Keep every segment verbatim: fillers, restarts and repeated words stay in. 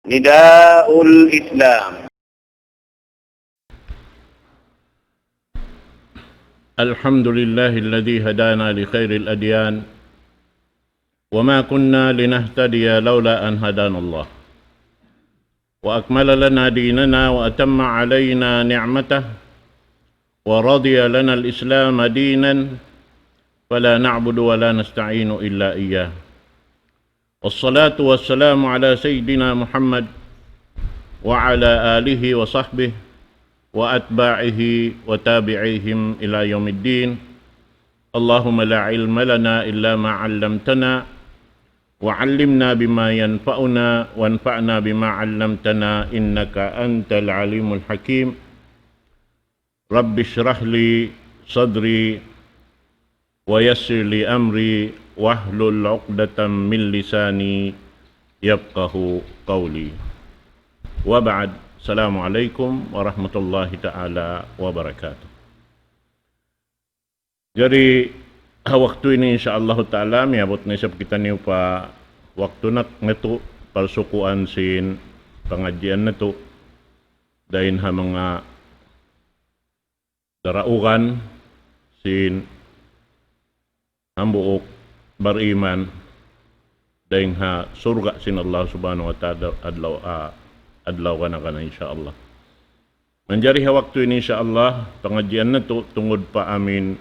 نداء الإسلام. الحمد لله الذي هدانا لخير الأديان، وما كنا لنهتدي لولا أن هدانا الله، وأكمل لنا ديننا وأتم علينا نعمته، ورضي لنا الإسلام دينا، فلا نعبد ولا نستعين إلا إياه. والصلاة والسلام على سيدنا محمد وعلى آله وصحبه وأتباعه وتابعيهم إلى يوم الدين. اللهم لا علم لنا إلا ما علمتنا، وعلمنا بما ينفعنا، وانفعنا بما علمتنا، إنك أنت العليم الحكيم. رب اشرح لي صدري ويسر لي أمري واحلل عقدة من لساني يفقهوا قولي. وبعد، السلام عليكم ورحمة الله تعالى وبركاته. Jari, ha waktu ini, insya Allah Ta'ala, miyabut na isab kitaniyu pa waktu nak natu', parsukuan sin pangadjian natu', dayn ha manga daraugan sin hambuuk bariman dayn ha surga' sin Allah Subhanahu wa Ta'ala adlaw, ah, adlaw kana-kana, insya Allah. Manjari ha waktu ini, insya Allah, pangadjian natu' tungud pa amin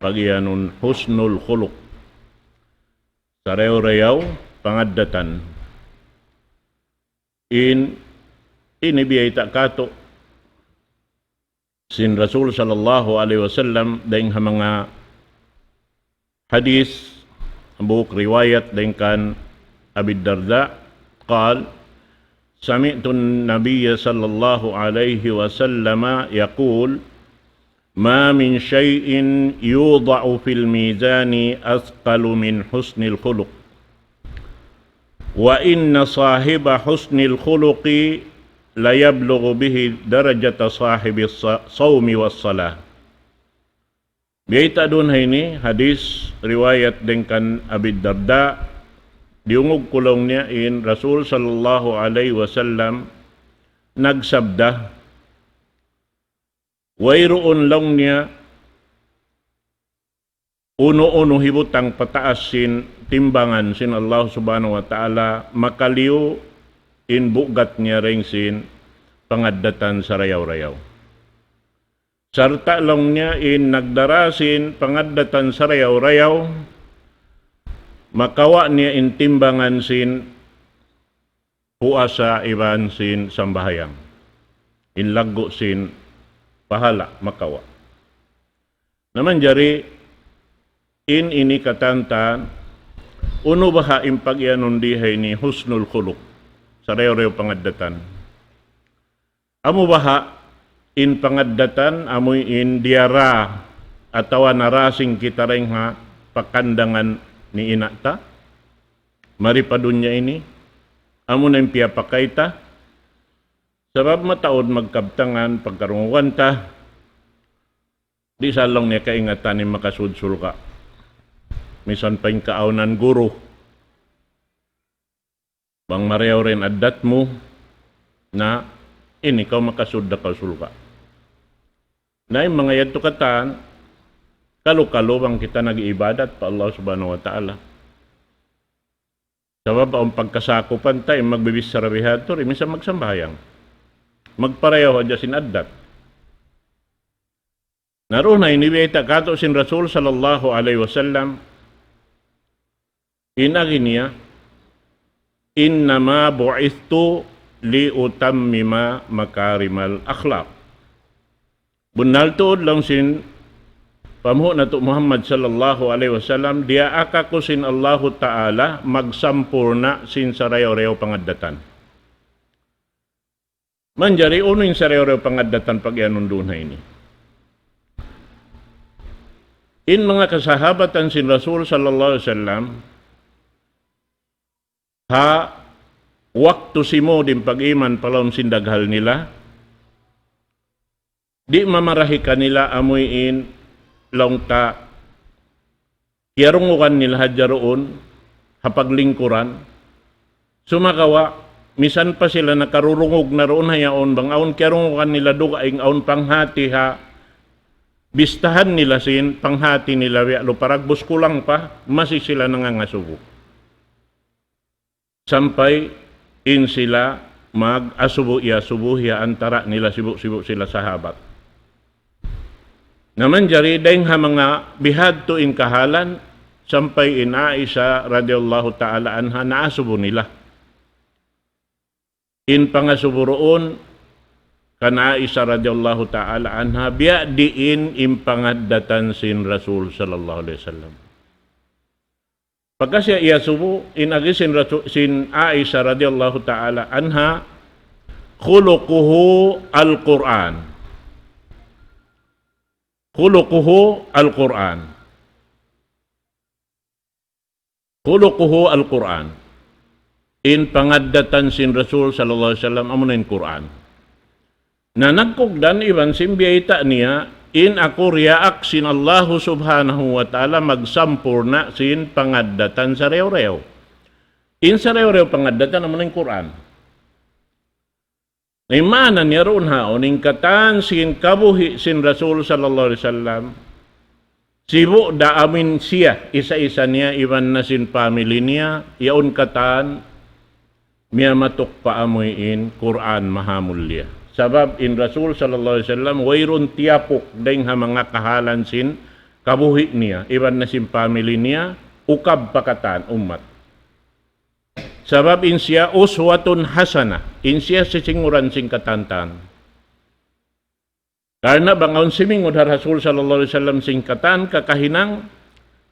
pagiyanun husnul khuluq. Sarayaw-rayaw pangaddatan. In, ini biyayta' katu' sin Rasul sallallahu alayhi wasallam dayn ha manga hadith, hambuuk riwayat dayn kan Abi Darda, قال: سمعت النبي صلى الله عليه وسلم يقول: ما من شيء يوضع في الميزان أثقل من حسن الخلق، وإن صاحب حسن الخلق ليبلغ به درجة صاحب الص-، الصوم والصلاة. Biyayta' duun ha ini, hadith riwayat dayn kan Abi Darda, diyungug ku laung niya in Rasul sallallahu alayhi wasallam nagsabda, wayruun laung niya unu-unu hibutang pataas sin timbangan sin Allah Subhanahu wa Ta'ala, makaliyu in bugat niya dayn sin pangaddatan sarayaw-rayaw. Sarta' laung niya in nagdara sin pangaddatan sarayaw-rayaw, makawa' niya in timbangan sin puasa iban sin sambahayang. In laggu' sin pahala' makawa'. Na manjari in ini katantan, unu baha' in pagiyanun di ha ini husnul khuluq, sarayaw-rayaw pangaddatan. Amu baha' in pangaddatan, amu in diyara atawa narasing kita dayn ha pakandangan ni ina' ta mari pa dunya ini, amu na in piyapakay ta. Sabab mataud magkabtangan pagkarungugan ta, di' sa laung niya kaingatan in makasud surga'. Misan pa in kaawnan guru, bang marayaw ra in addat mu, na in ikaw makasud da kaw surga'. Na in manga yadtu katan, kalu-kalu bang kita nag-iibadat pa Allah Subhanahu wa Ta'ala. Sabab awn pagkasakupan ta, in magbibichara bihadtu, di' minsan magsambahayang. Magparayaw hadja sin addat. Na duun ha ini biyayta' katu' sin Rasul sallallahu alayhi wasallam, in agi niya, إنما بعثت لأتمم مكارم الأخلاق. Bunnal tuud laung sin pamuhu' natu' Muhammad sallallahu alayhi wasallam, diyaak aku sin Allahu Ta'ala magsampurna' sin sarayaw-rayaw pangaddatan. Manjari unu in sarayaw-rayaw pangaddatan pagiyanun duun ha ini. In manga kasahabatan sin Rasul sallallahu alayhi wasallam, ha waktu simud in pag-iman pa lawm sin daghal nila, di' mamarahi kanila amuin laung ta kiyarungugan nila hadja duun ha paglingkuran, sumagawa' Misan pa sila nakarurungug na duun ha yaun, bang awn kiyarungugan nila dugaing, awn panghati ha bistahan nila sin panghati nila biya' lupa dagbus kulang pa, masi sila nangangasubu. Sampay in sila mag-asubu-iyasubu ha antara' nila, sibu'-sibu' sila sahabat. Na manjari dayng ha manga bihadtu in kahalan, sampay in Aisha radiyallahu ta'ala anha naasubu nila. In pangasubu duun kan Aisha radiyallahu ta'ala anha, biya' diin in pangaddatan sin Rasul sallallahu alayhi wasallam. Pagka siya iyasubu, in agi sin Rasul, sin Aisha radiyallahu ta'ala anha, خلقه القرآن. خلقه القرآن. خلقه القرآن. In pangaddatan sin Rasul sallallahu alayhi wasallam, amuna in Qur'an. Na nagkugdan iban sin biyayta' niya, in aku diyaak sin Allahu subhanahu wa ta'ala magsampurna' sin pangaddatan sarayaw-rayaw. In sarayaw-rayaw pangaddatan, amuna in Qur'an. Na in maana niya duun haun, in katan sin kabuhi' sin Rasul sallallahu alayhi wasallam, sibu' da amin siya, isa-isa niya, iban na sin family niya, yaun katan, miyamatuk pa amuin Qur'an mahamulliya. Sabab in Rasul sallallahu alayhi wasallam, wayruun tiyapuk dayng ha manga kahalan sin kabuhi' niya, iban na sin family niya, ukab pa katan ummat. Sabab in siya uswatun hasana, in siya sisinguran sin katantan. Karna' bang awn simingud ha Rasul sallallahu alayhi wasallam sin katan kakahinang,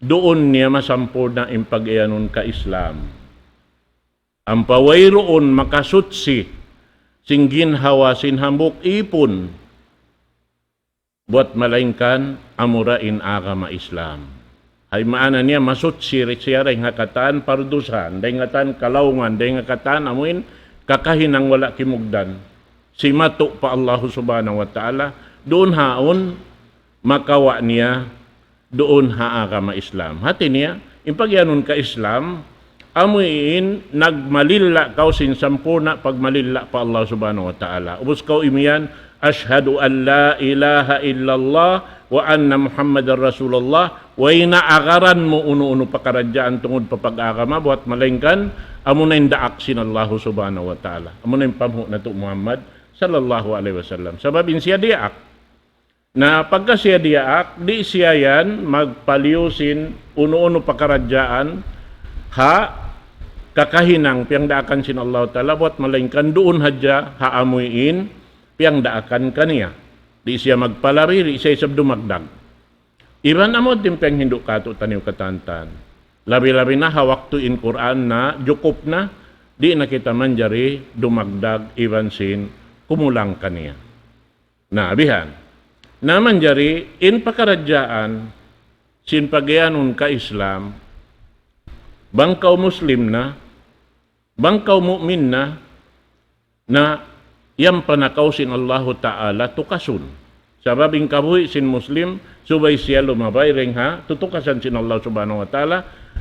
duun niya masampurna' in pag-iyanun ka Islam. Ampa wayruun makasutsi sin ginhawa sin hambuuk īpun, buwat malaingkan amura in agama Islam. Hay maana niya masutsi siya dayng ha katan pardusahan, dayng ha katan kalaungan, dayng ha katan amuin kakahinang wala' kimugdan. Simatu' pa Allahu subhanahu wa ta'ala, duun haun makawa' niya duun ha agama Islam. Hati niya, in pag-iyanun ka Islam, amuin nagmalilla' kaw sin sampurna' pagmalilla' pa Allah subhanahu wa ta'ala. Ubus kaw imiyan, أشهد أن لا إله إلا الله وأن محمدا رسول الله, way na agaran mu unu-unu pakaradjaan tungud pa pag-agama, buwat malaingkan, amuna in daak sin Allahu subhanahu wa ta'ala. Amuna in pamhu' natu' Muhammad sallallahu alayhi wasallam. Sabab in siya diyaak. Na pagka siya diyaak, di' siya yan magpaliyu sin unu-unu pakaradjaan ha kakahinang piyangdaakan sin Allahu ta'ala, buwat malaingkan duun hadja ha amuin piyangdaakan kaniya. Di' siya magpalari, di' siya isab dumagdag. Iban amu in piyanghindu' kātu'niyu katantan. Labi-labi na ha waktu in Qur'an na jukup na, di' na kita manjari dumagdag iban sin kumulang kaniya. Na, bihan. Na manjari, in pakaradjaan sin pag-iyanun ka Islam, bang kaw Muslim na, bang kaw mu'min na, na yampa na kaw sin Allahu ta'ala tukasun. Sabab in kabuhi' sin Muslim, subay siya lumabay dayng ha tutukasan sin Allah subhanahu wa ta'ala.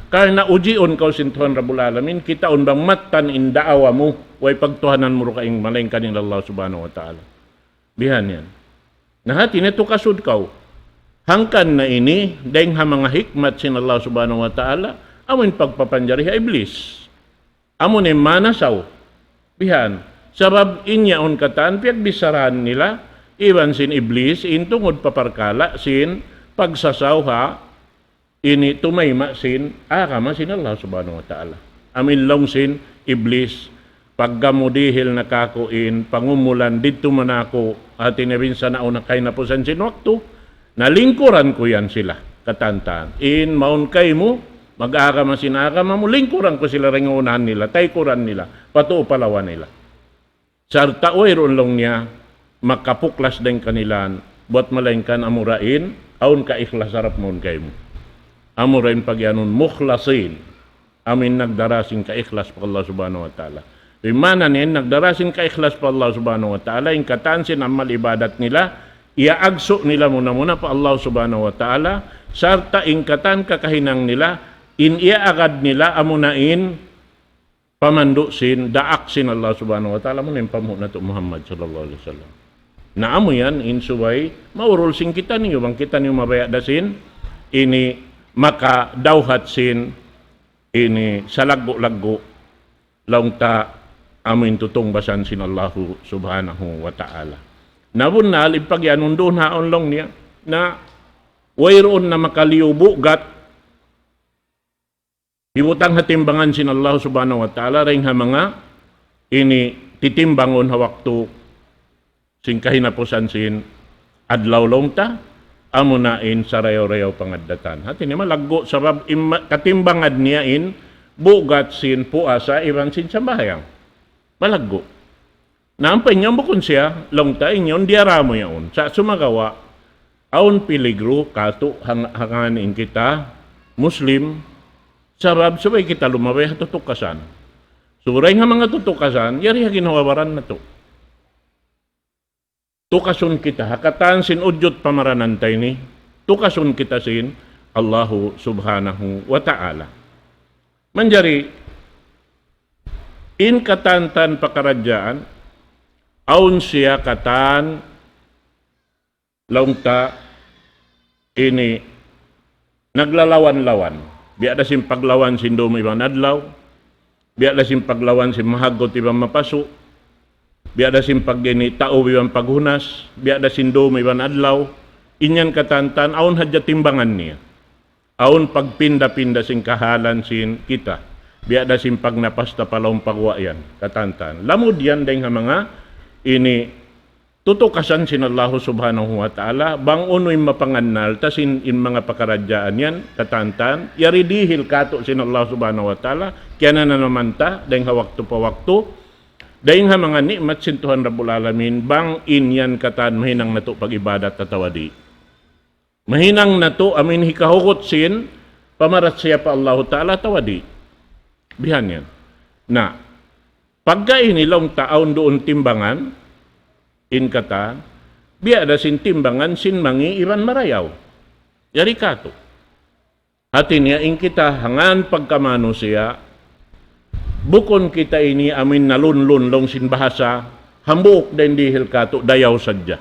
Karna' ujiun kaw sin Tuhan Rabbul Alamin, kitaun bang mattan in daawa mu, way pagtuhanan mu dugaing malaingkan in Allah subhanahu wa ta'ala. Bihan yan. Na hati niya tukasud kaw. Hangkan na ini, dayng ha manga hikmat sin Allah subhanahu wa ta'ala, amuin pagpapanjari ha Iblis. Amu na in manasaw. Bihan. Sabab in yaun katan, piyagbicharahan nila, iban sin Iblis, in tungud pa parkala', sin pagsasaw ha ini tumayma' sin agama sin Allah subhanahu wa ta'ala. Amu in laung sin Iblis, pagka mu dihil na kāku' in pangumulan didtu man aku, hati niya bisan awn na kahinapusan sin waktu, na lingkuran ku yan sila, katantan. In mawn kaymu, mag-agama sin agama mu, lingkuran ku sila dayng ha unahan nila, taykuran nila, patuu pa lawa nila. Sarta' wayruun laung niya makapuklas dayng kanilaan, buwat malaingkan amura in, awn kaikhlas harap mawn kaymu. Amura in pag-iyanun mukhlasin, amuin nagdara sin kaikhlas pa Allah subhanahu wa ta'ala. Di' maana niya in nagdara sin kaikhlas pa Allah subhanahu wa ta'ala, in katan sin amal ibadat nila, iyaagsu' nila muna-muna pa Allah subhanahu wa ta'ala, sarta' in katan kakahinang nila, in iyaagad nila amuna in, pamandu' sin, daak sin Allah Subhanahu wa Ta'ala, amuna in panghu' natu' Muhammad sallallahu alayhi wasallam. Na amu yan in subay maurul sin kitaniyu, bang kitaniyu mabaya' da sin ini makadawhat sin ini salaggu'-laggu' laung ta amu in tutungbasan sin Allahu Subhanahu wa Ta'ala. Na bunnal, in pagiyanun duun ha awn laung niya, na wayruun na makaliyu bugat hibutang ha timbangan sin Allah Subhanahu wa Ta'ala, dayn ha manga ini titimbangun ha waktu sin kahinapusan sin adlaw laung ta, amuna in sarayaw-rayaw pangaddatan. Hati niya malaggu' sabab in ma-, katimbangan niya in bugat sin puasa iban sin sambahayang. Malaggu'. Na ampa in yan bukun siya, laung ta in yan diyara mu yaun. Sa' sumagawa', awn piligru katu' hang-, hangkan in kita Muslim, sabab subay kita lumabay ha tutukasan. Subay ha manga tutukasan, yari ha ginhawa-baran natu'. Tukasun kita, ha katan sin ujud pamaranan ta ini, tukasun kita sin Allahu Subhanahu wa Ta'ala. Manjari, in katan-katan pakaradjaan, awn siya katan laung ta ini naglalawan-lawan. Biya' da sin paglawan sin dum iban adlaw, biya' da sin paglawan sin mahaggut iban mapasu', biya' da sin pag-ini taub iban paghunas, biya' da sin dum iban adlaw, in yan katan-katan, awn hadja timbangan niya. Awn pagpinda-pinda sin kahalan sin kita. Biya' da sin pagnapas ta pa lawm paguwa' yan, katan-katan. Lamud yan dayn ha manga ini tutukasan sin Allahu Subhanahu wa Ta'ala, bang unu in mapangannal ta sin in manga pakaradjaan yan, katan-katan, yari dihil katu' sin Allah Subhanahu wa Ta'ala, kiyanananaman ta, dayn ha waktu pa waktu, dayn ha manga ni'mat sin Tuhan Rabbul Alamin, bang in yan katan mahinang natu' pag-ibadat atawa di'. Mahinang natu' amin hikahugut sin pamaratsaya pa Allahu Ta'ala atawa di'. Bihan yan. Na, pagka ini laung ta awn duun timbangan, in katan, biya' da sin timbangan sin mangi' iban marayaw. Yari katu'. Hati niya in kita hangkan pagka manusiya', bukun kita ini amin nalunlun laung sin bahasa, hambuuk da in dihil katu' dayaw sadja.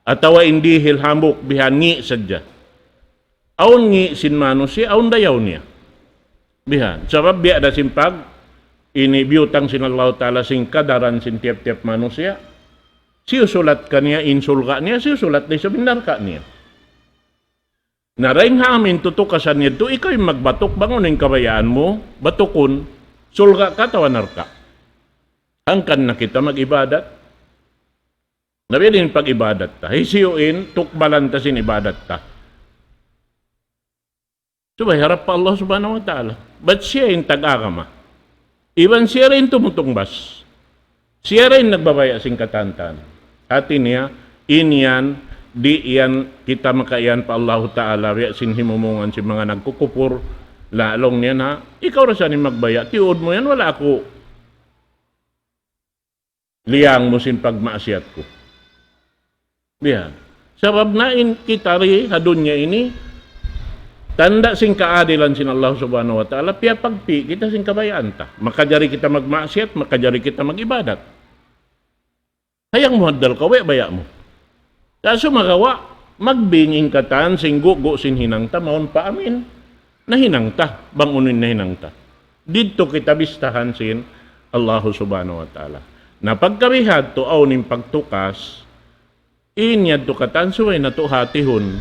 Atawa in dihil hambuuk bihan ngi' sadja. Awn ngi' sin manusiya', awn dayaw niya. Bihan. Sabab biya' da sin pag, ini biyutang sin Allahu Ta'ala sin kadaran sin tiyap-tiyap manusiya'. Siyusulat kaniya in surga' niya, siyusulat da isab in narka' niya. Na dayn ha amin tutukasan niya tu, ikaw in magbatuk bang unu in kabayaan mu, batukun, surga' ka atawa narka'. Hangkan na kita mag-ibadat. Na biya' diin pag-ibadat ta. Hisiyu in tukbalan ta sin ibadat ta. Subay harap pa Allah Subhanahu wa Ta'ala. Bat siya in tag-agama. Iban siya da in tumutungbas. Siya da in nagbabaya' sin katan-katan. Hati niya, in yan, di' yan kita makaiyan pa Allahu Ta'ala, biya' sin himumungan sin manga nagkukupur, la laung niya na, ikaw da isab in magbaya', tiyuud mu yan, wala' aku liyang mu sin pagmaasiyat ku. Biya'. Sabab na in kita di ha dunya ini, tanda' sin kaadilan sin Allah Subhanahu wa Ta'ala, piyapagpi' kita sin kabayaan ta. Makajari kita magmaasiyat, makajari kita mag-ibadat. Hayang muhaddal kaw, way baya' mu. Sa' sumagawa', magbing in katan sin gugu' sin hinang ta, mawn pa amin nahinang ta, bang unu in nahinang ta. Didtu kita bistahan sin Allahu Subhanahu wa Ta'ala. Na pagka bihadtu awn in pagtukas, in yadtu katan subay natu' hatihun.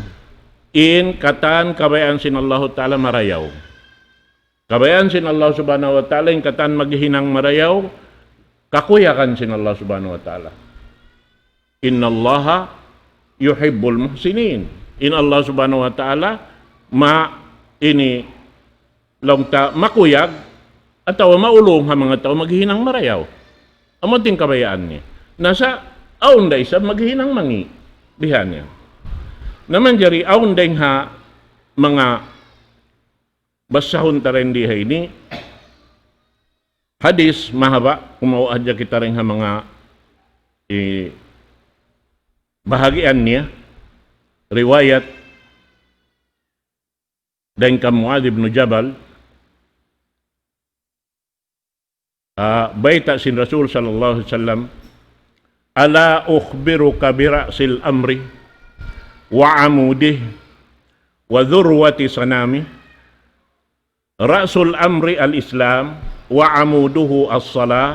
In katan kabayaan sin Allahu Ta'ala marayaw. Kabayaan sin Allah Subhanahu wa Ta'ala, in katan maghinang marayaw, kakuyagan sin Allah Subhanahu wa Ta'ala. إِنَّ اللَّهَ يُحِبُّ الْمُحْسِنِينَ. In Allah Subhanahu wa Ta'ala, ma-, ini, laung ta, makuyag, atawa maulung ha manga tau maghinang marayaw. Amu in kabayaan niya. Na sa', awn da isab maghinang mangi'. Bihan niya. Na manjari, awn da in ha manga basahun ta dayn di ha ini. Hadis mahaba', kumawa' hadja kita dayn ha manga, eh, bahagian niya, riwayat dayn kan Muadh ibn Jabal, Ah, bayta' sin Rasul sallallahu alayhi wasallam, ألا أخبرك برأس الأمر وعموده وذروة سنامه؟ رأس الأمر الإسلام، وعموده الصلاة،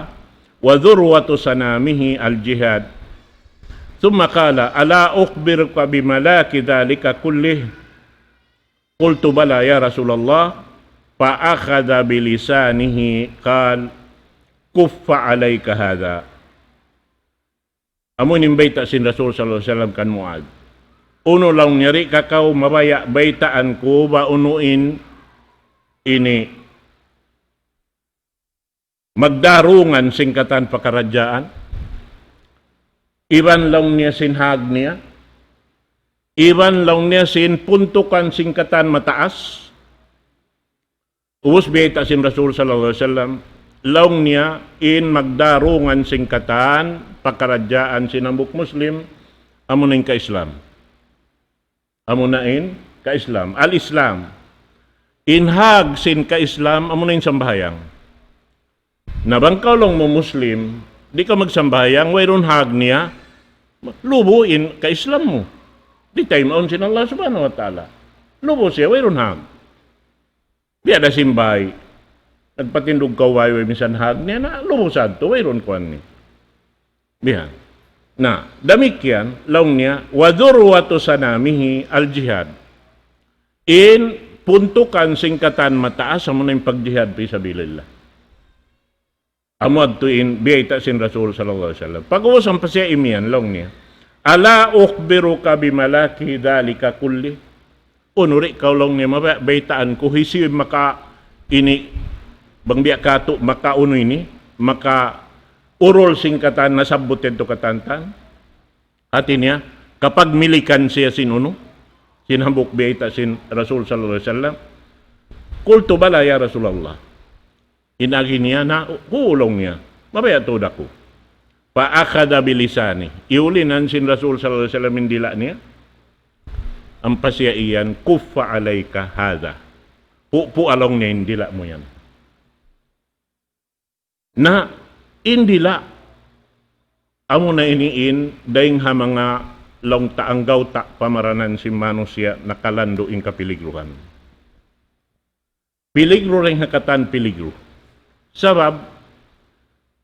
وذروة سنامه الجهاد. ثم قال: ألا أخبرك بملاك ذلك كله؟ قلت: بلى يا رسول الله. فأخذ بلسانه، قال: كف عليك هذا. Amu ini in bayta' sin Rasul sallallahu alayhi wasallam kan Muadh. Unu laung niya, di' ka kaw mabaya' baytaan ku ba unu in ini magdarungan sin katan pakaradjaan? Iban laung niya sin hag niya, iban laung niya sin puntukan sin katan mataas. Ubus biyayta' sin Rasul sallallahu alayhi wasallam, laung niya in magdarungan sin katan pakaradjaan sin hambuuk Muslim, amuna in ka-Islam. Amuna in ka-Islam. Al-Islam. In hag sin ka-Islam, amuna in sambahayang. Na bang kaw laung mu Muslim, di' ka magsambahayang, wayruun hag niya, lubu' in ka-Islam mu. Di' taymaun sin Allah subhanahu wa ta'ala. Lubu' siya, wayruun hag. Biya' da sin bay. Nagpatindug kaw way, way minsan hag niya na, lubu' sadtu, wayruun kuwan niya. Biya'. Na, damikkiyan, laung niya, وذروة سنامه الجهاد. In puntukan sin katan mataas, amuna in pagjihad fi sabilillah. Amu yadtu in biyayta' sin Rasul sallallahu alayhi wasallam. Pag-ubus ampa siya imiyan, laung niya, ألا أخبرك بملاك ذلك كله؟ Unu, di' kaw laung niya mabaya' baytaan ku hisiyu in maka ini, bang biya' katu' maka unu ini, maka urul sin katan nasabbut yadtu katantan. Hati niya, kapagmilikan siya sin unu, sin hambuuk biyayta' sin Rasul sallallahu alayhi wasallam. قلت: بلى يا رسول الله. In agi niya na, hu, laung niya, mabaya' tuud aku. فأخذ بلسانه. Iyulinan sin Rasul sallallahu alayhi wasallam in dila' niya. Ampa siya iyan, كف عليك هذا. Pu', pu', laung niya, in dila' mu yan. Na, in dila', amuna ini in, dayng ha manga laung ta anggawta' pamaranan sin manusiya' nakalandu' in kapiligruhan. Piligru dayng ha katan piligru. Sabab,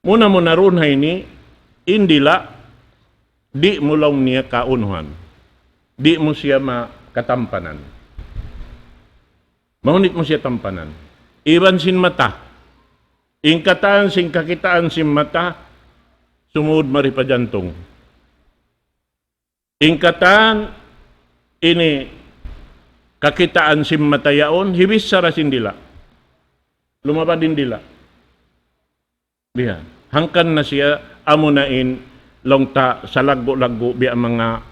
muna-muna duun ha ini, in dila', di' mu laung niya kaunuhan. Di' mu siya makatampanan. Mahunit mu siya tampanan. Iban sin mata. In katan sin kakitaan sin mata, sumud mari pa jantung. In katan ini kakitaan sin mata yaun, hibichara sin dila'. Lumabad in dila'. Biya'. Hangkan na siya, amuna in laung ta salaggu'-laggu' biya' manga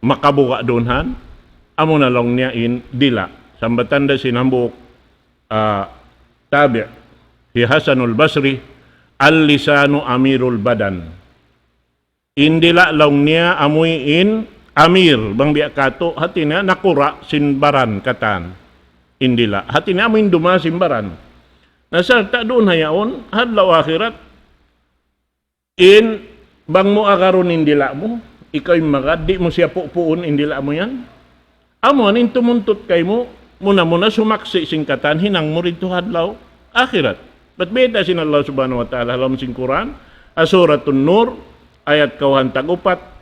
makabuga' duun han, amuna laung niya in dila'. Sambatan da sin hambuuk, ah, tabi', hi Hasanul Basri, اللسان أمير البدن. In dila' laung niya amuin amir, bang biya' katu', hati niya nakura' sin baran katan. In dila'. Hati niya amuin duma sin baran. Na sarta' duun ha yaun, ha adlaw akhirat, in bang mu agarun in dila' mu, ikaw in magad, di' mu siya pupuun in dila' mu yan. Amu yan in tumuntut kaymu, muna-muna sumaksi' sin katan hinang mu didtu ha adlaw akhirat. Bat bayta' sin Allah subhanahu wa ta'ala ha lawm sin Qur'an, ha Suratun Nur, ayat kawhaan tag-upat,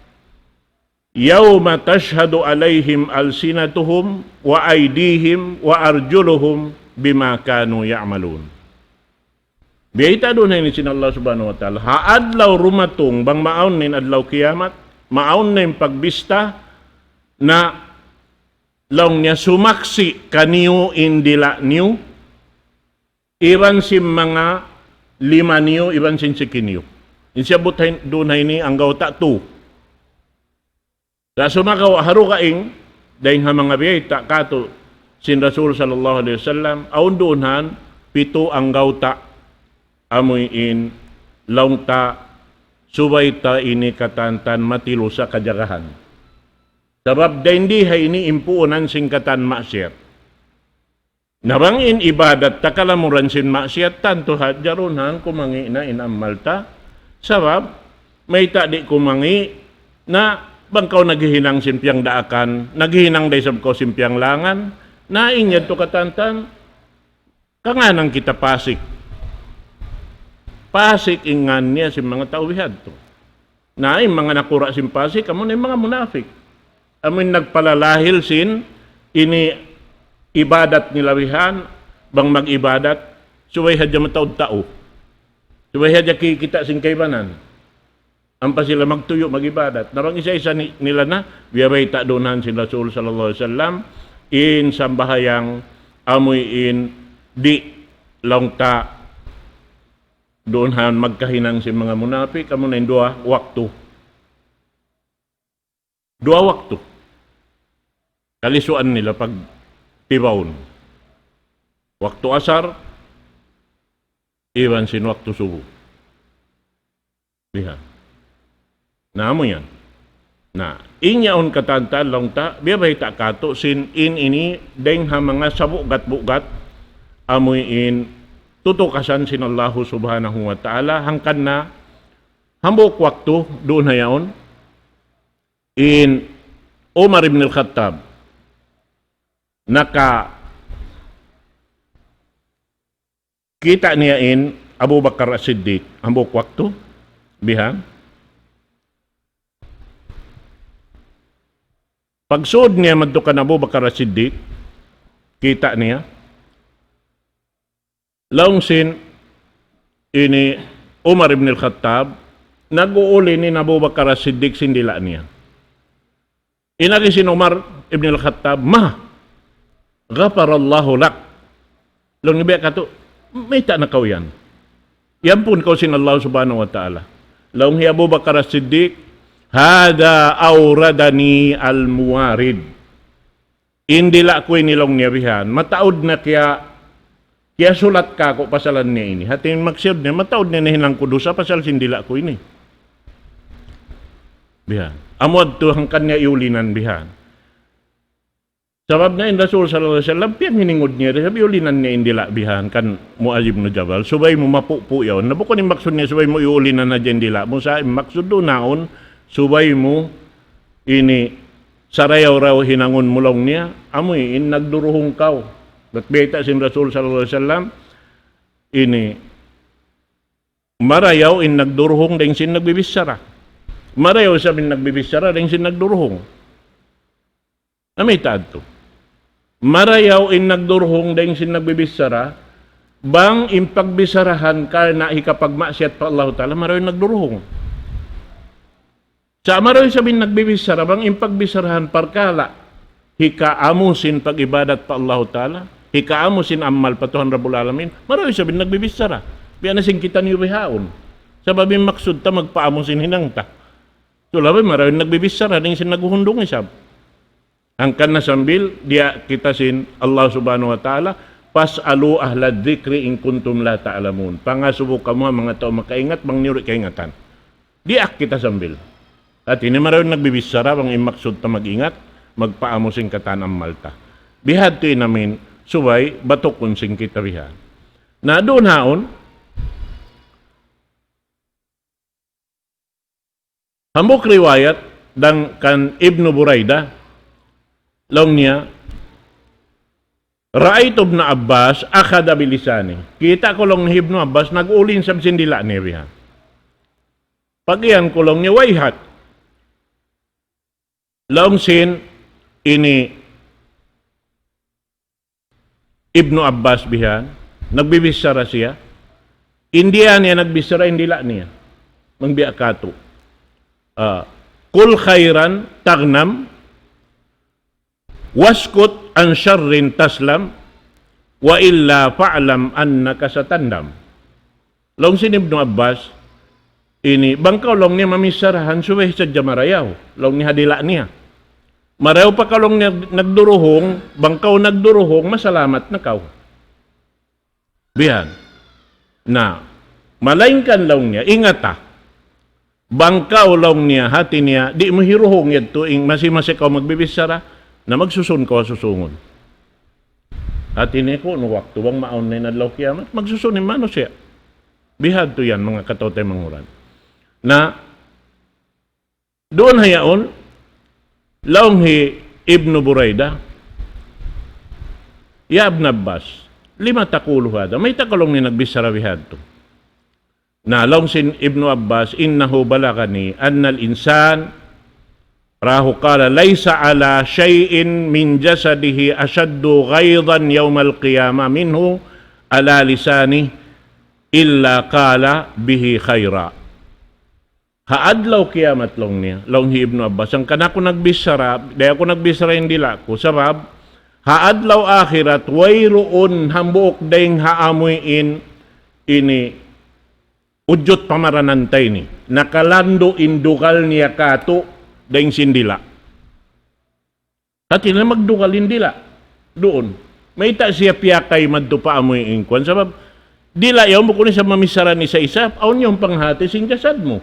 يوم تشهد عليهم ألسنتهم وأيديهم وأرجلهم بما كانوا يعملون. Biyayta' duun ha ini sin Allah subhanahu wa ta'ala. Ha adlaw dumatung, bang maawn na in adlaw kiyamat, maawn na in pagbista, na laung niya sumaksi' kaniyu in dila' niyu, iban sin manga lima niyu, iban sin siki niyu. In siyabbut ha in-, duun ha ini anggawta' tu. Sa' sumagawa' ha dugaing, dayng ha manga biyayta' katu' sin Rasul sallallahu alayhi wasallam, awn duun han pitu anggawta' amuin laung ta subay ta ini katantan matilusa kajagahan. Sabab dayng di ha ini in puunan sin katan maksiyat. Na bang in ibadat ta kalamuran sin maksiat, tantu hadja duun hayan kumangi' na in amal ta. Sabab, mayta' di' kumangi' na bang kaw naghihinang sin piyangdaakan, naghihinang da isab kaw sin piyanglangan, na in yadtu katantan, kangānan kita pasik. Pasik in ngān niya sin manga tau bihadtu. Na in manga nakura' sin pasik, amu na in manga munapik. Amu in nagpalalahil sin ini ibadat nila bihan, bang mag-ibadat, subay hadja mataud tau. Subay hadja kikita' sin kaibanan. Ampa sila magtuyu' mag-ibadat. Na bang isa-isa ni-, nila na, biya' bayta' duun hayan sin Rasul sallallahu alayhi wasallam, in sambahayang amuin di' laung ta duun hayan magkahinang sin manga munapik, amu na in duwa waktu. Duwa waktu. Kalisuan nila pagtibaun. Waktu asar, iban sin waktu subuh. Bihan. Na, amu yan. Na, in yaun katantan laung ta, biya' bayta' katu' sin in ini, dayng ha manga sabugat-bugat, amuin tutukasan sin Allahu subhanahu wa ta'ala, hangkan na, hambuuk waktu, duun hayaun, in Umar ibn al-Khattab, naka kita' niya in Abu Bakar As-Siddiq, hambuuk waktu, bihan. Pagsud niya madtu kan Abu Bakar As-Siddiq, kita' niya, laung sin ini Umar ibn al-Khattab, nag-uulin in Abu Bakar As-Siddiq sin dila' niya. In agi sin Umar ibn al-Khattab, "Ma, ghafarallahu lak." Laung niya biya' katu', "Mayta' na kaw yan? Iyampun kaw sin Allah subhanahu wa ta'ala." Laung hi Abu Bakar As-Siddiq, "Hadha awradani al-muwarid." In dila' ku ini laung niya bihan, mataud na kiya, kiyasulat kāku' pasalan niya ini. Hati in maksud niya, mataud niya nahinang ku dusa pasal sin dila' ku ini. Bihan. Amu yadtu hangkan niya iyulinan bihan. Sabab na in Rasul sallallahu alayhi wasallam, piyanghiningud niya, sabab iyulinan niya in dila' bihan kan Muaz ibn Jabal. Subay mu mapupu' yaun. Na bukun in maksud niya, subay mu iyulinan na dyan dila' mu. Sa' in maksud duun haun, subay mu ini sarayaw-rayaw hinangun mu laung niya, amu in nagduruhung kaw. Bat bayta' sin Rasul sallallahu alayhi wasallam, ini marayaw in nagduruhung dayng sin nagbibichara. Marayaw isab in nagbibichara dayng sin nagduruhung. Amu yadtu. Marayaw in nagduruhung dayng sin nagbibichara, bang in pagbicharahan karna' hikapagmaksiyat pa Allahu Ta'ala, marayaw in nagduruhung. Sa' marayaw isab in nagbibichara, bang in pagbicharahan parkala' hikaamu sin pag-ibadat pa Allahu Ta'ala, hikaamu sin amal pa Tuhan Rabbul Alamin, marayaw isab in nagbibichara. Biya' na sin kitaniyu bihaun. Sabab in maksud ta magpaamu sin hinang ta. Sa' labi marayaw in nagbibichara, dayng sin naghuhundung isab. Hangkan na sambil diyaak kita sin Allah Subhanahu wa Ta'ala, "Fas'alu ahla dhikri in kuntum la ta'lamun." Pangasubu kamu ha manga tau makaingat, bang niyu di' kaingatan. Diyaak kita sambil. Hati niya marayaw in nagbibichara, bang in maksud ta mag-ingat, magpaamu sin katan amal ta. Bihadtu in amin, subay batukun sin kita bihan. Na duun haun, hambuuk riwayat dayn kan Ibnu Buraidah, laung niya, "Ra'aytu Ibnu Abbas akhadha bilisani." Kita' ku laung niya Ibnu Abbas, nag-ulin isab sin dila' niya bihan. Pag-iyan ku laung niya, "Wayhak." Laung sin ini Ibnu Abbas bihan, nagbibichara siya. In dila' niya nagbichara, in dila' niya. Bang biya' katu'. Ah, "Qul khairan taghnam, waskut an sharrin taslam, wa illa fa'lam annaka satandam." Laung sin Ibnu Abbas, ini, bang kaw laung niya mamicharahan, subay sadja marayaw, laung niya ha dila' niya. Marayaw pa kaw laung niya nagduruhung, bang kaw nagduruhung, masalamat na kaw. Bihan. Na, malaingkan laung niya, ingata. Bang kaw laung niya, hati niya, di' mu hiruhung yadtu, in masi-masi kaw magbibichara, na magsusun kaw ha susungun. Hati niya kunu' waktu bang maawn na in adlaw kiyamat, magsusun in manusiya'. Bihadtu yan, manga kataw-taymanghuran. Na, duun ha yaun, laung hi Ibnu Buraidah, "Ya Ibn Abbas, lima taqulu hadha?" Mayta' kaw laung niya nagbichara bihadtu? Na laung sin Ibnu Abbas, "Innahu balagani annal insan," rahu qala, "laysa ala shay'in min jasadihi ashaddu ghaydan yawmal qiyamah minhu ala lisanihi illa qala bihi khayra." Ha adlaw kiyamat laung niya, laung hi Ibnu Abbas, hangkan aku nagbichara, di' aku nagbichara in dila' ku. Sabab, ha adlaw akhirat, wayruun hambuuk dayn ha amuin ini ujut pamaranan ta ini. Nakalandu' in dugal niya katu' dayn sin dila'. Hati niya magdugal in dila'. Duun. Mayta' siya piyakay madtu pa amuin kuwan. Sabab, dila' yaun bukun isab mamichara in isa-isa, awn yaun panghati sin jasad mu.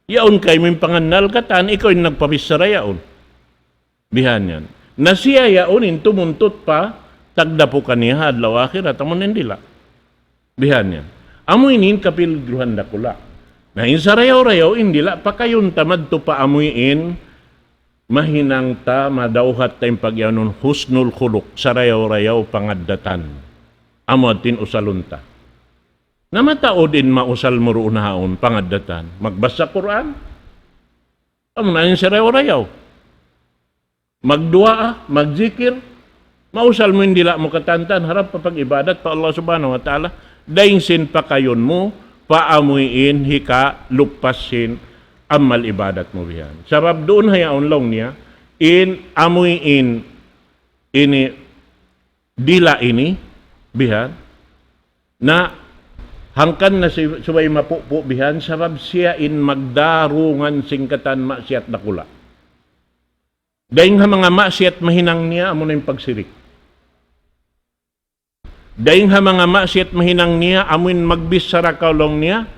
Yaun kaymu in pangannal katan, ikaw in nagpabichara yaun. Bihan yan. Na siya yaun in tumuntut pa tagdapu kaniya ha adlaw akhirat, amu in dila'. Bihan yan. Amu ini in kapiligruhan dakula'. Na in sarayaw-rayaw in dila' pakayun ta madtu pa amuin mahinang ta, madawhat ta in pagiyanun husnul khuluq, sarayaw-rayaw pangaddatan. Amu in usalun ta. Na mataud in mausal mu duun ha yaun pangaddatan. Magbasa Qur'an. Amu na in sarayaw-rayaw. Magduwaa, magjikir, mausal mu in dila' mu katantan harap pa pag-ibadat pa Allah Subhanahu wa Ta'ala, dayn sin pakayun mu pa amuin hikalupas sin amal ibadat mu bihan. Sabab duun ha yaun laung niya, in amuin ini dila' ini bihan, na hangkan na si-, subay mapupu' bihan, sabab siya in magdarungan sin katan maksiyat dakula'. Dayn ha manga maksiyat mahinang niya, amu na in pagsirik. Dayn ha manga maksiyat mahinang niya, amu in magbichara kaw laung niya,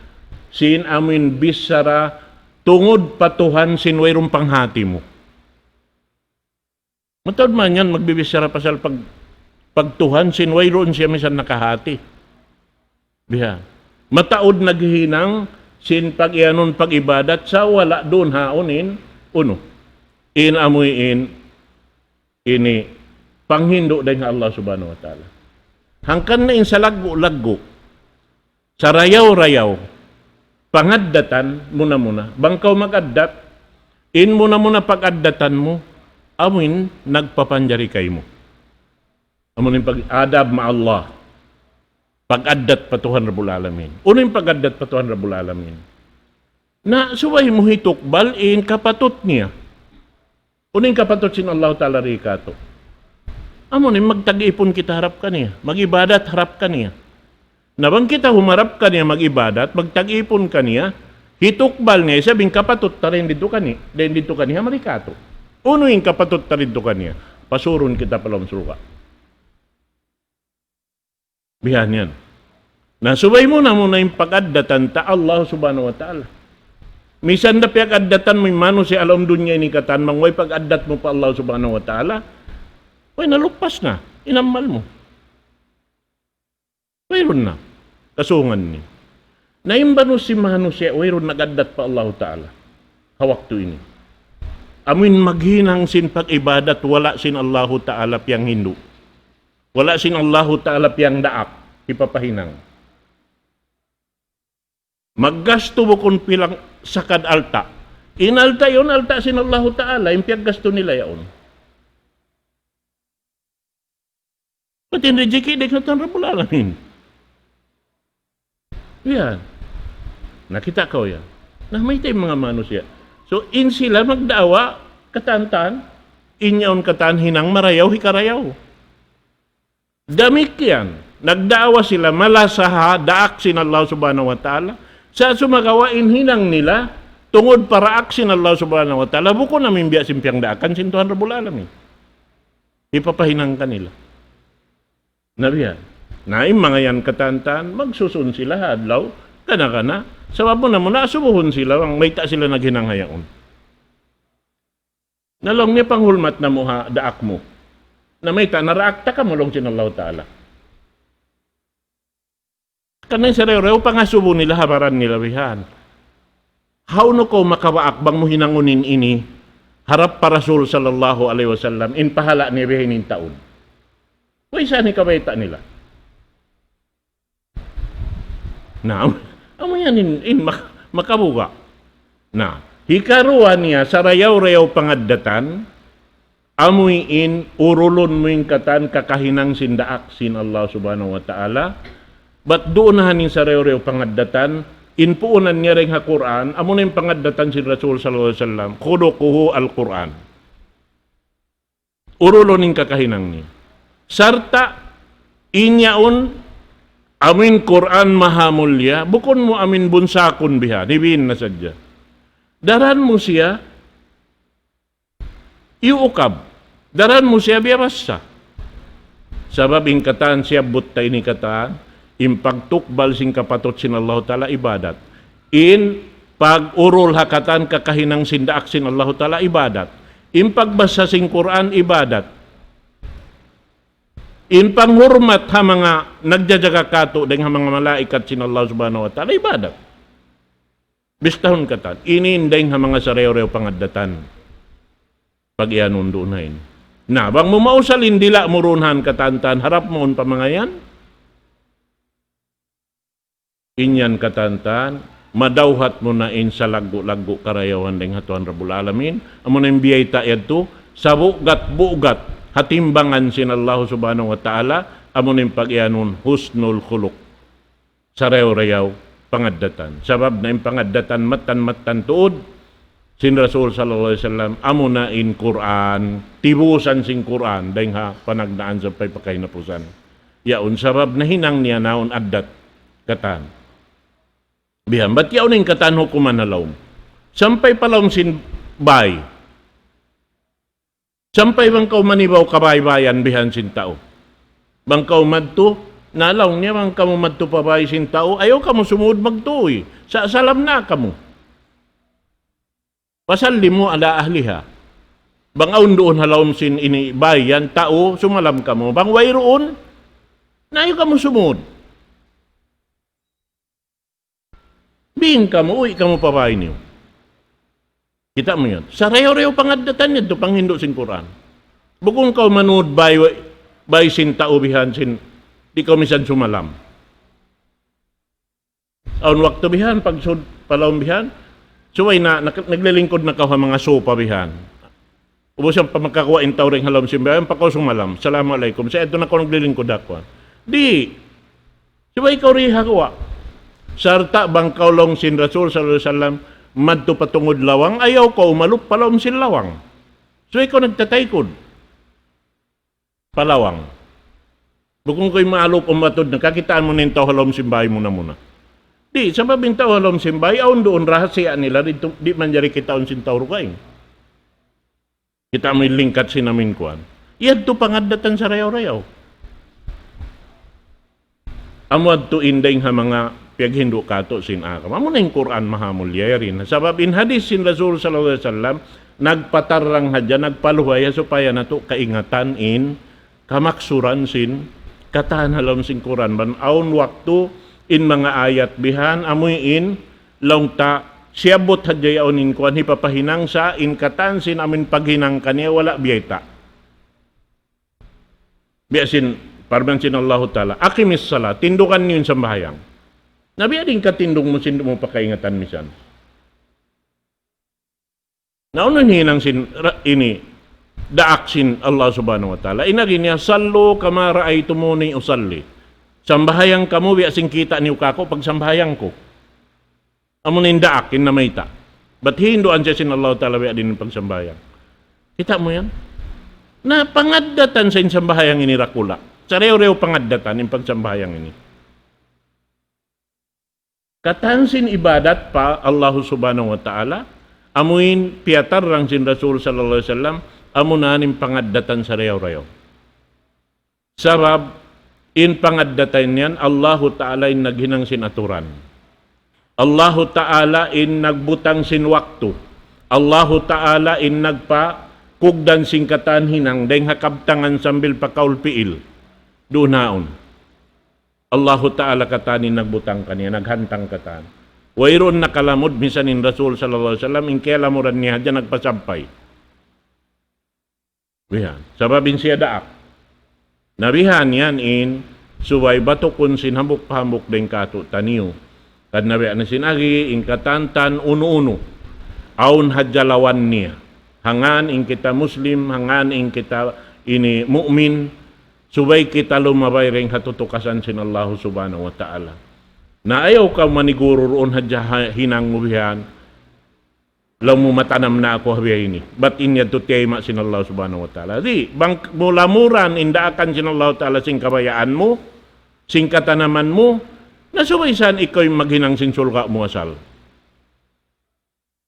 sin amu in bichara tungud pa Tuhan sin wayruun panghati mu. Mataud man yan magbibichara pasal pag-, pagtuhan sin wayruun siya misan nakahati. Biha. Mataud naghihinang sin pag-iyanun pag-ibadat sa wala' duun ha yaun in, unu. In amuin, ini, panghindu' dayn ha Allah Subhanahu wa Ta'ala. Hangkan na in salaggu'-laggu', sarayaw-rayaw, pangaddatan muna-muna. Bang kaw mag-addat, in muna-muna pag-addatan mu, amuin nagpapanjari kaymu. Amuin pag-adab ma Allah. Pag-addat pa Tuhan Rabbul Alamin. Unu in pag-addat pa Tuhan Rabbul Alamin? Na subay mu hitukbal in kapatut niya. Unu in kapatut sin Allahu Ta'ala di katu'? Amu na in magtag-ipun kita harap kaniya, mag-ibadat harap kaniya. Na bang kita humarap kaniya mag-ibadat, magtag-ipun kaniya, hitukbal niya isab in kapatut ta dayn didtu kani-, dayn didtu kaniya mari katu'. Unu in kapatut ta didtu kaniya? Pasurun kita pa lawm surga'. Bihan yan. Na subay muna-muna in pag-addatan ta Allah Subhanahu wa Ta'ala. Misan da piyag-addatan mu in manusiya' ha lawm dunya ini katan, bang way pag-addat mu pa Allah Subhanahu wa Ta'ala, way nalupas na in amal mu. Wayruun na. Kasungan ini. Na in manusiya', manusiya', wayruun nag-addat pa Allahu Ta'ala ha waktu ini. Amuin maghinang sin pag-ibadat, wala' sin Allahu Ta'ala piyanghindu'. Wala' sin Allahu Ta'ala piyangdaak, hipapahinang. Maggastu bukun pilang sakad alta'. In alta' yaun, alta' sin Allahu Ta'ala, in piyaggastu nila yaun. Pati in rijiki, dayn ha Tuhan Rabbul Alamin. Yan. Nakita' kaw yan. Na, mayta' in manga manusiya'. So, in sila magdaawa, katantan, in yaun katan hinang marayaw, hikarayaw. Damikkiyan, nagdaawa sila malasa ha daak sin Allah Subhanahu wa Ta'ala. Sa' sumagawa' in hinang nila, tungud pa daak sin Allah Subhanahu wa Ta'ala, bukun amu in biya' sin piyangdaakan sin Tuhan Rabbul Alamin. Hipapahinang kanila. Na biya'. Na in manga yan katantan, magsusun sila ha adlaw, kana-kana, sabab muna-muna asubuhun sila, bang mayta' sila naghinang ha yaun. Na laung niya panghulmat namu' ha daak mu. Na mayta', naraak ta kamu laung sin Allahu Ta'ala. Karna' in sarayaw-rayaw pangasubu nila ha baran nila bihan. Hawnu kaw makabaak bang mu hinangun in ini harap pa Rasul sallallahu alayhi wasallam, in pahala' niya bihaini in taud? Way sa' ini kabayta' nila. Na, amu yan in, in mak-, makabuga'. Na, hikaruwa niya, sarayaw-rayaw pangaddatan, amuin urulun mu in katan kakahinang sin daak sin Allah Subhanahu wa Ta'ala. Bat duun na in sarayaw-rayaw pangaddatan, in puunan niya dayn ha Qur'an, amuna in pangaddatan sin Rasul sallallahu alayhi wasallam, خلقه القرآن. Urulun in kakahinang niya. Sarta' in yaun, amuin Qur'an maha mulliya, bukun mu amuin bunsakun biha, dibiin na sadja. Daran mu siya, iyuukab. Daran mu siya biyabassa. Sabab in katan siyabbut ta ini katan, in pagtukbal sin kapatut sin Allahu Ta'ala ibadat. In pag-urul ha katan kakahinang sin daak sin Allahu Ta'ala ibadat. In pagbassa sin Qur'an ibadat. In panghurmat ha manga nagjajaga katu' dayn ha manga malaikat sin Allah Subhanahu wa Ta'ala ibadat. Bistahun katan. Ini in dayn ha manga sarayaw-rayaw pangaddatan. Pag-iyanun duun na ini. Na, bang mu mausal in dila' mu duun ha katan-katan, harap mu in pamangayan. In yan katan-katan, madawhat mu na in salaggu'-laggu' karayawan dayn ha Tuhan Rabbul Alamin. Amuna in biyayta' yadtu, sabugat-bugat ha timbangan sin Allah Subhanahu wa Ta'ala, amuna in pag-iyanun husnul khuluq. Sarayaw-rayaw pangaddatan. Sabab na in pangaddatan mattan-mattan tuud sin Rasul sallallahu alayhi wasallam, amuna in Qur'an, tibusan sin Qur'an, dayn ha panagnaan sampay pa kahinapusan. Yaun sabab nahinang niya naun addat katan. Bihan, bat yaun in katan hukuman ha lawm. Sampay pa lawm sin bay. Sampay bang kaw manibaw kabaybayan bihan sin tau. Bang kaw madtu, na laung niya bang kamu madtu pa bay sin tau, ayaw kamu sumud magtuy. Sa-, salam na kamu. فسلموا على أهلها. Bang awn duun ha lawm sin ini bay yan tau, sumalam kamu. Bang wayruun, na ayaw kamu sumud. Biin kamu, uwi' kamu pa bay niyu. Kita' mu yan. Sarayaw-rayaw pangaddatan yadtu panghindu' sin Qur'an. Bukun kaw manud bay, bay sin tau bihan sin, di' kaw misan sumalam. Awn waktu bihan, pagsud pa lawm bihan, subay na, nak-, naglilingkud na kaw ha manga sopa bihan. Ubus yan pa makaguwa' in tau dayn ha lawm sin bay, ampa kaw sumalam. Assalamu alaykum. Sa' yadtu na kaw naglilingkud ha kuwan. Di'. Subay kaw di ha guwa'. Sarta' bang kaw laung sin Rasul sallallahu alayhi wasallam, madtu pa tungud lawang, ayaw kaw umalup pa lawm sin lawang. Subay kaw nagtataykud pa lawang. Bukun kaw maalup umatud na, kakitaan mu na in tau ha lawm sin bay muna-muna. Di', sabab in tau ha lawm sin bay, awn duun rahasiya nila, di' tu-, di' manjari kitaun sin tau dugaing. Kita' mu in lingkat sin amin kuwan. Yadtu pangaddatan sarayaw-rayaw. Amu yadtu in dayn ha manga piyaghindu' katu' sin agama. Amu na in Qur'an maha mulliya yari na. Sabab in hadith sin Rasul sallallahu alayhi wasallam, nagpatarrang hadja, nagpaluhay supaya natu' kaingatan in kamaksuran sin katan ha lawm sin Qur'an. Bang awn waktu in manga ayat bihan, amuin laung ta, siyabbut hadja yaun in kuwan hipapahinang sa' in katan sin amin paghinang kaniya wala' biyayta'. Biya' sin parman sin Allahu Ta'ala, أقم الصلاة, tindugan niyu in sambahayang. Na biya' diin katindug mu sin di' mu pa kaingatan misan. Na unu in hinang sin ra-, ini, daak sin Allah Subhanahu wa Ta'ala. In agi niya, صلوا كما رأيتموني أصلي. Sambahayang kamu biya' sin kita' niyu kaku' pagsambahayang ku. Amu na in daak, in namayta'. Bat hinduan siya sin Allah Ta'ala biya' diin in pagsambahayang. Kita' mu yan? Na pangaddatan sa in sambahayang ini dakula'. Sarayaw-rayaw pangaddatan in pagsambahayang ini. Katan sin ibadat pa Allah Subhanahu wa Ta'ala, amuin piyatarrang sin Rasul sallallahu alayhi wasallam, amu na in pangaddatan sarayaw-rayaw. Sabab, in pangaddatan yan, Allahu Ta'ala in naghinang sin aturan. Allahu Ta'ala in nagbutang sin waktu. Allahu Ta'ala in nagpa-, kugdan sin katan hinang, dayng ha kabtangan sambil pakaul piil. Duun haun. Allahu Ta'ala katan in nagbutang kaniya, naghantang katan. Wayruun nakalamud, misan in Rasul sallallahu alayhi wasallam, in kiyalamuran niya hadja nagpasampay. Bihan. Sabab in siya daak. Na bihan yan in subay batukun sin hambuuk pa hambuuk dayn kātu'niyu. Karna' biya' na sin agi, in katan-katan unu-unu. Awn hadja lawan niya. Hangkan in kita Muslim, hangkan in kita ini mu'min, subay kita lumabay dayn ha tutukasan sin Allahu Subhanahu wa Ta'ala. Na ayaw kaw maniguru duun hadja ha-, hinang mu bihan. Laung mu matanam na aku ha biya' ini. Bat in yadtu tiyayma' sin Allah Subhanahu wa Ta'ala. Di', bang mu lamuran in daakan sin Allah Ta'ala sin kabayaan mu, sin katanaman mu, na subay san ikaw in maghinang sin surga' mu asal.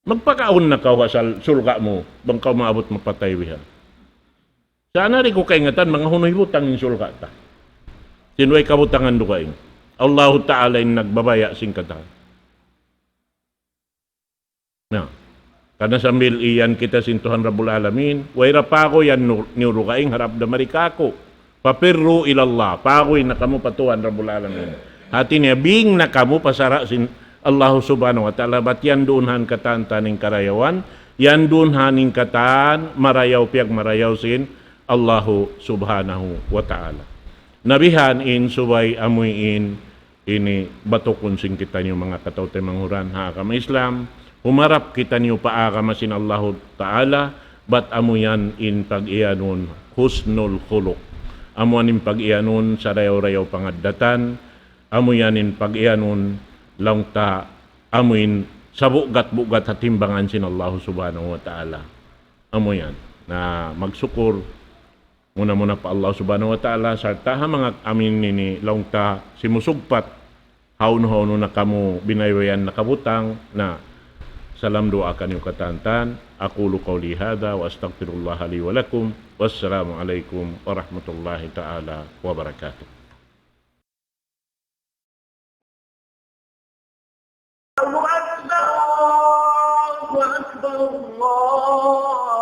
Magpakaun na kaw asal surga' mu, bang kaw maabut mapatay bihan. Sa' na di' ku kaingatan, manga unu hibutang in surga' ta. Sin way kabutangan dugaing. Allahu Ta'ala in nagbabaya' sin katan. Na, karna' sambil iyan kita sin Tuhan Rabbul Alamin, way da paguy yan nu-, niyu dugaing harap da mari kāku'. ففروا إلى الله, paguy na kamu pa Tuhan Rabbul Alamin. Hati niya, bing na kamu pa sara' sin Allahu Subhanahu wa Ta'ala, bat yan duun ha katan-katan in karayawan, yan duun ha katan marayaw, piyagmarayaw sin Allahu Subhanahu wa Ta'ala. Na bihan in subay amuin ini batukun sin kitaniyu manga kataw-taymanghuran ha agama Islam, humarap kitaniyu pa agama sin Allahu Ta'ala, bat amu yan in pag-iyanun husnul khuluq. Amu yan in pag-iyanun sarayaw-rayaw pangaddatan, amu yan in pag-iyanun laung ta amuin sabugat-bugat ha timbangan sin Allahu Subhanahu wa Ta'ala. Amu yan. Na magsukur muna-muna pa Allah Subhanahu wa Ta'ala, sarta' ha manga amin ini laung ta simusugpat, hawnu-hawnu na kamu binaybayan nakabutang, na salam duwaa kaniyu katan-katan. أقول قولي هذا وأستغفر الله لي ولكم. والسلام عليكم ورحمة الله تعالى وبركاته. الله أكبر، الله أكبر، الله